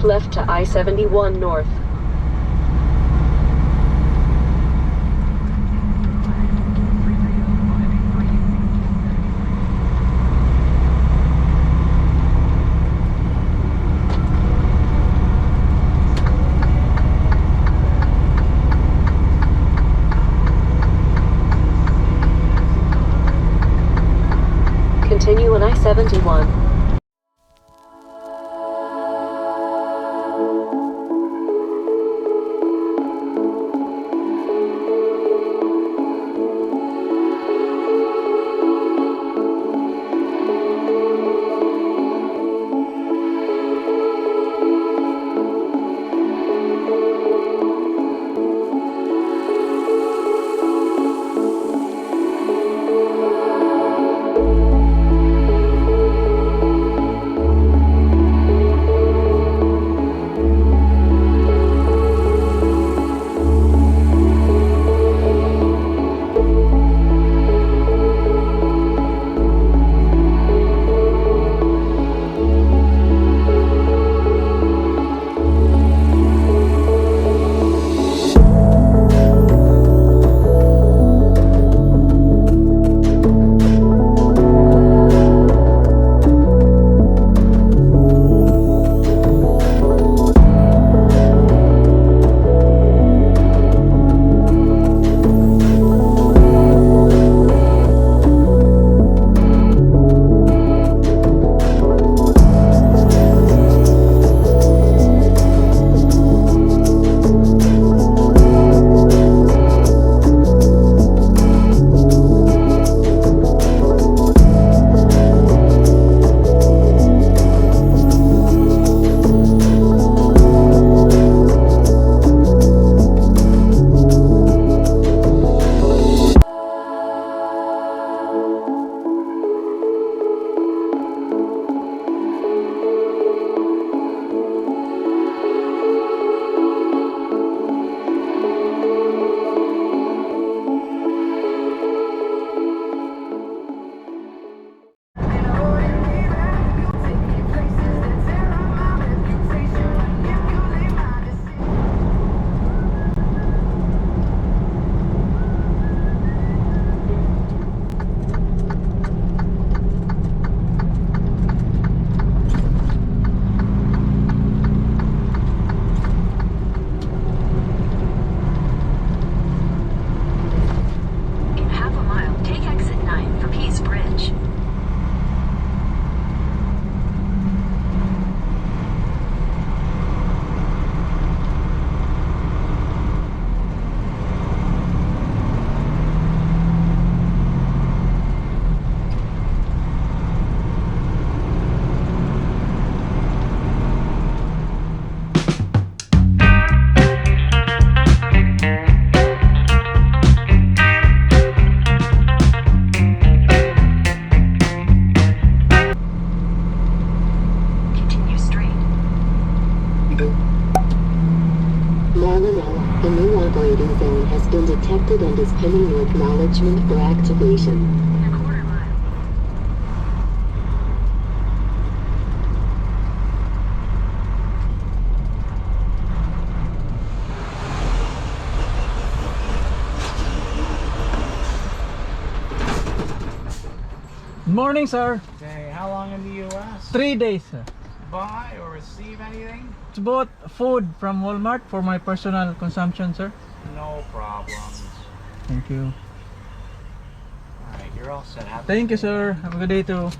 Keep left to I-71 North. Continue on I-71. In half a mile, take exit 9 for Peace Bridge. Continue straight. Marlon L., a new operating zone has been detected and is pending your acknowledgement for activation. In a quarter mile. Morning, sir. Hey, how long in the U.S.? 3 days, sir. Buy or receive anything? It's bought food from Walmart for my personal consumption, sir. No problems. Thank you. All right, you're all set. Have a Thank you, good day. sir. Have a good day too.